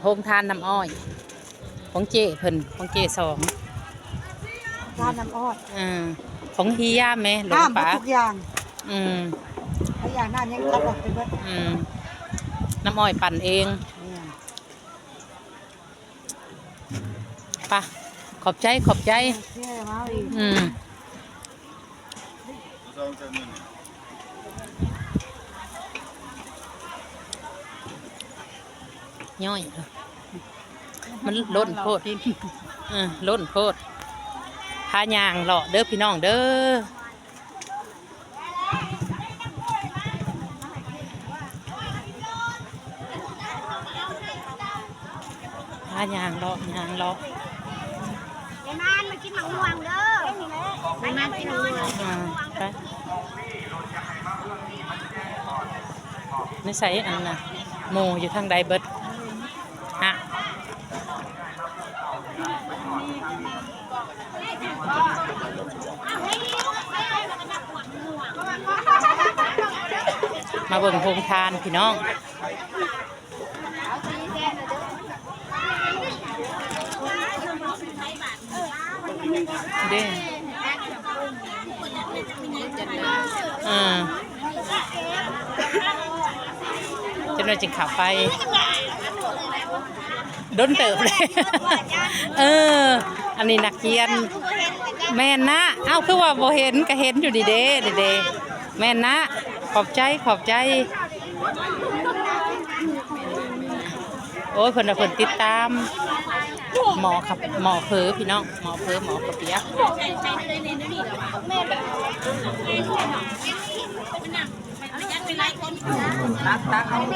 ໂຮງທານນ້ຳອ້ອຍຂອງເຈ້ເພິ່ນ ຂອງເຈ້ສອງ ທານນ້ຳອ້ອຍ ເອີ ຂອງເຮຍແມ່ ຫຼົງປາ ຫ້າມເບິດທຸກຢ່າງ ອືມ ຫຼາຍຢ່າງນັ້ນຍັງຕັດອອກໄປເບິດ ອືມ ນ້ຳອ້ອຍປັ່ນເອງ ແມ່ນ ປະ ຂອບໃຈ ຂອບໃຈ ໂອເຄ ມາອີກ ອືມ ຍ້ອຍ ມັນລົ້ນໂພດ ເອີ ລົ້ນໂພດ ພາຍ່າງເລາະເດີພີ່ນ້ອງເດີ. ພາຍ່າງເລາະ ຍ່າງເລາະ ຍາຍມານມາກິນໝາກມ່ວງເດີ ຍາຍມານກິນໝາກມ່ວງ ອ່າ ໄປ ໃນໃສອັນນ່ະ ໝູ່ຢູ່ທາງໃດເບິດ ຮະ? ມາເບິ່ງໂຮງທານພີ່ນ້ອງ ເດ້ ເອີ ຈັກໜ້ອຍຈຶ່ງເຂົ້າໄປ ດົນເຕີບເລີຍ ເອີ ອັນນີ້ນັກຮຽນ ແມ່ນນະ ເອົ້າ ຄືວ່າບໍ່ເຫັນ ກະເຫັນຢູ່ນີ້ເດ້ ນີ້ເດ້ ແມ່ນນະ ຂອບໃຈ ຂອບໃຈ ໂອ້ຍ ເພິ່ນວ່າເພິ່ນຕິດຕາມ ໝໍ້ ໝໍ້ເຝີ ພີ່ນ້ອງ ໝໍ້ເຝີ ໝໍ້ເຂົ້າປຽ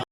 ກ.